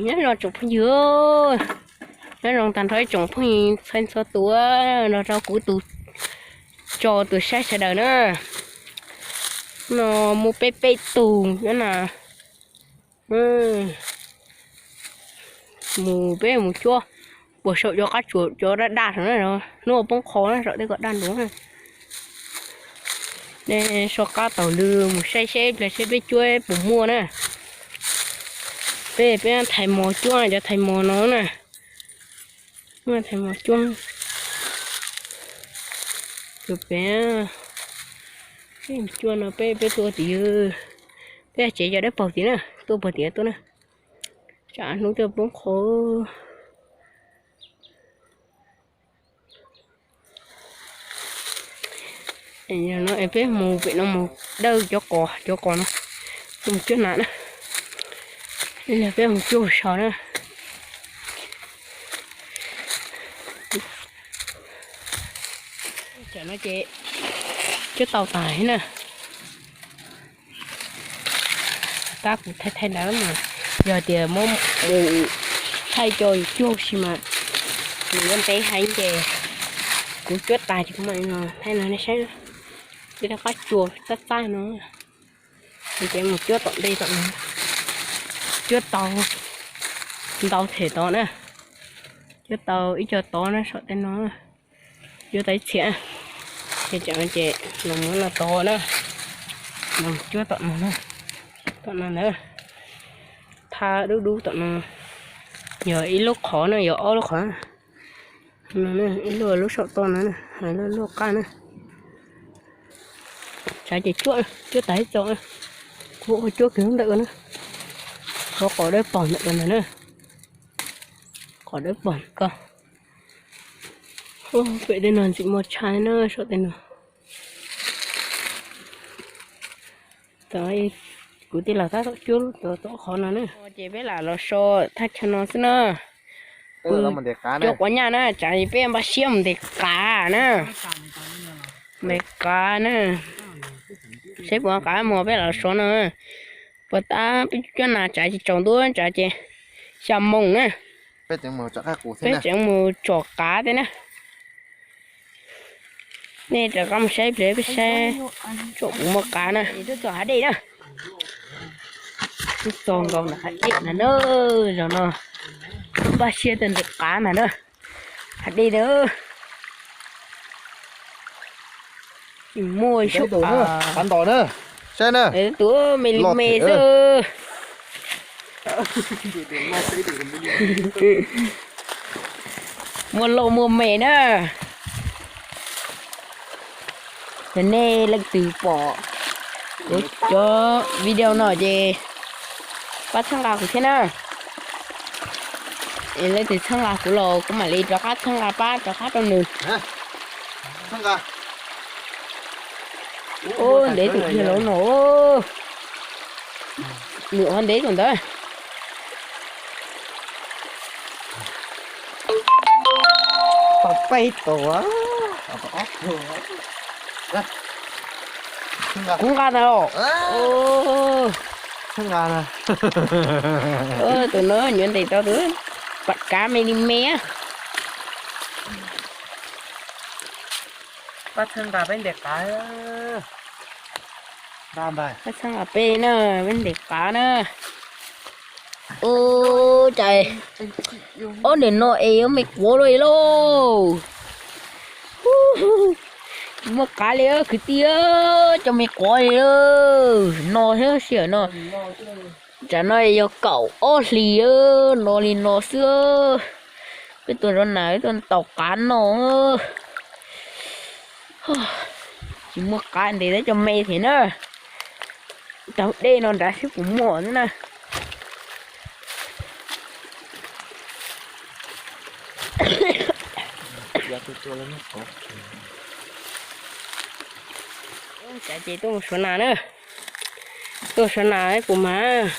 Nyob zoo tsoom phooj ywg, nyob zoo tag nrho ib tsoom phooj ywg txhua txhua tus, nrog rau kuv tus tso tus saib sawv daws na. No muaj peb peb tug nyob na. Mus peb mus cuab puas saum cov qab tsuas cov daj daj saum na, hnub poob qho na saum tej kom daj ntuav na. Nej so qab taug lw mus saib seb pliag seb peb cuab puas muaj na. Peb peb thais mos cuab cov thais mos no na. Thais mos cuab. Peb cuab no peb peb tuaj tim, peb tsev yog dawb paug tim na, tuaj puag tim tuaj na. Tsam hnub twb poob qho. No peb mus pem no mus dawj cov qos, cov qos no, mus cuab nas na. Peb mus cuab so na. Tam no ces cuab tau tas na. Tab kuv thaij thaij ntawd mas yog tias muab mus thaij cov yus cuag si mas nws yuav ntev heev ces kuv cuab tas ces kuv mam li thaij no nej saib. Cuab rau qab tsuas txaj txaj no. Ces mus cuab tom ntej tom no, cuab tau ntau them tod na, cuab tau ib co tod na saum tej no. Cuab tau ib txhia ces, ces los muab no tod na, los cuab tom no na, tom no ntawd, thaj dub dub tom no, yog ib lub qhov na, yog ob lub qhov. Ib lub lub saum toj no, lub lub qab na. Tsav ces cuab, cuab tas ib txo. Kuv ua cuab kiag lub ntawm ko na, qhov qos dawb paug ntawm ko ntag na, qos dawb paug ko. Pem tej no ntxim muaj tshaj na, saum tej no. Kuv tij laug tab tom cuab lub tom qhov no na. Ces peb lam los so thaj chaw no xwb na. Cuab quav nyaj na, tsav peb npaj siab mus ntes qav na. Ntes qav na. Saib puas qav mog peb lam los so no. Puas tab peb cuab nas tsav ces tsaus ntuj tsav ces xya moos na. Peb tseem mus tsom qav tej na. Nej rov qab mus saib pliag peb saib tsom puas muaj qav na. Twb txog hav dej na. Twb txog nkaus nram hav dej na na. Zaum no npaj siab tuaj ntes qav ntag na. Hav dej na. Muaj ib suab qav ntau na. Saib na. Tus me li me xwb. Muaj loj muaj me na. Yog nej leej twg pom kuv cov video no ces pab txhawb nqa kuv thiab na. Leej twg txhawb nqa kuv los kuv mam li rov qab txhawb nqa pab rov qab rau nws. Ub, ntev tus kiag los no. Nws ua ntev tus ntawd. Tau peb tus. Kuv nqa tau. Tus no nyuam ntes tau tus pam kav me li me. Pab txhawb nqa peb ntes qav. Pab txhawb nqa peb na, peb ntes qav na. Ua cas ob niag no es yuav me quav luaj li lauj. Tsis muaj qav li kwv tij, cov me quav li no thiab sij hawm no. Tsam no yog kaum ob hlis no li no xwb. Peb tuaj zov nas peb tuaj tau qav noj. Tsis muaj qav ntes tab cov me thiab na. Taug dej no nrad seb puas muaj xwb na. Cas ces tuaj mus suav nas na. Tuaj suav nas puas mas.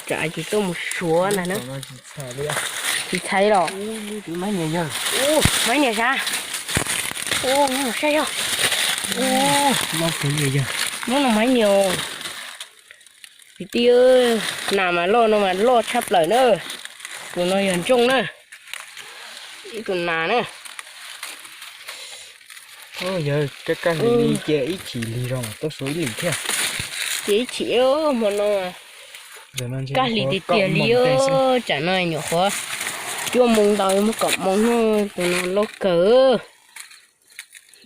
Cas ces tuaj mus suav nas na. Tsis txhais los? Maiv nias sav. Saib yog. Ub, loj kawg li yog. Lub no mas nyias. Kwv tij, nas mas loj no mas loj tshaj plaws na. Tus no yog ntsooj na. Ib tus nas na. Yog kaj kaj li cia ib chim lig zog tuaj suav ib lim thiab. Cia ib chim, hmo no kaj lig tiag tiag li. Tsam no nyuam qhuav cuaj moo ntau, muaj kaum moo no. Tus no loj kawg.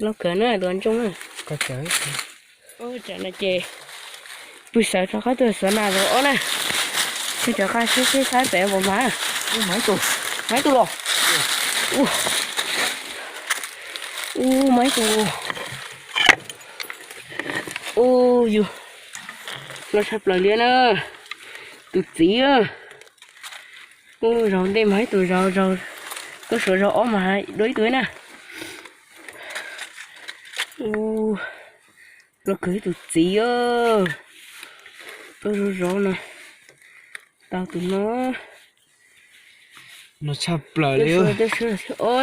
Loj kawg na, tus ntsooj na. Tsam no ces pw sawv rov qab tuaj xuav nas zaum ob na. Pw rov qab sib sib saib pem puas mag. Ub, mag ib tug los. Ub, mag ib tug. Ub, yus loj tshaj plaws li na. Tus txiv. Ub, zaum ntej mag ib tug, zaum, zaum tuaj suav zaum ob mas dua ib tug na. Ub, loj kawg ib tus txiv. Tuaj zov zov no, tau tus no. No tshaj plaws li. Ob,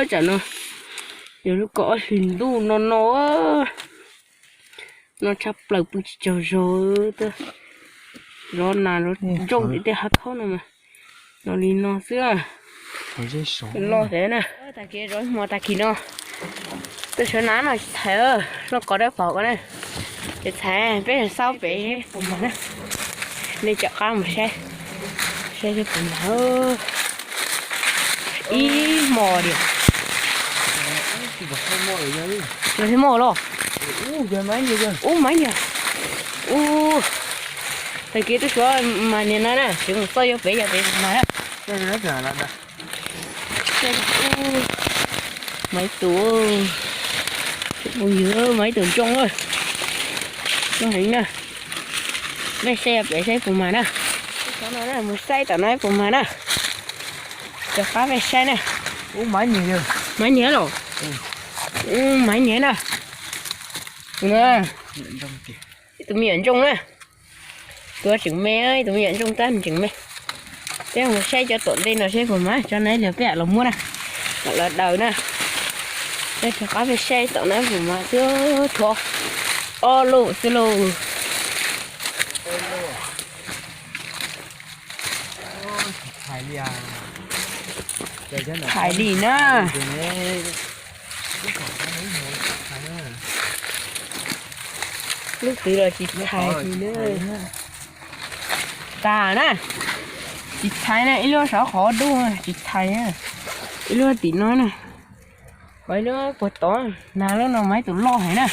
tsam no yog lub kaum ob hlis ntuj no no. No tshaj plaws pw tsis tsaug zog. Zov nas zov ntsooj tim tej hav khaub no mas no li no xwb. Loj thiab na. Tag kis zov hmo tag kis no tuaj suav nas no tsis txhais, loj kov dawb paug ko na. Tsis txhais, peb xauj pem puas mag na. Nej rov qab mus saib, saib puas mag. Ib hmo diam. Yog thiab mog los. Ub, mag niag. Ub, tag kis tuaj suav mas niag no na, tsis mus txoj yuav pem yog pem mag na. Mag ib tug, tus phooj ywg, mag ib tug ntsooj, ntsooj heev na. Peb saib pem saib puas mag na. Mus saib tom no puas mag na. Rov qab peb saib na. Mag niag los. Mag niag na. Tus me nyuam ntsooj na. Tus tseem me, tus me nyuam ntsooj tab tseem me. Peb mus saib cov tom ntej no saib puas mag, tso na, ib pliag peb los muab na, mam los daws na. Peb rov qab peb saib tom na puas mag, twb tshuav ob lub xwb lauj. Thaiv li na. Lub twg los tsis thaiv li na. Tas na. Tsis thaiv na, ib lub saum qhov dub tsis thaiv. Ib lub tim no na. Ho ib lub puag tod, nas lub no mas ib tus loj heev na.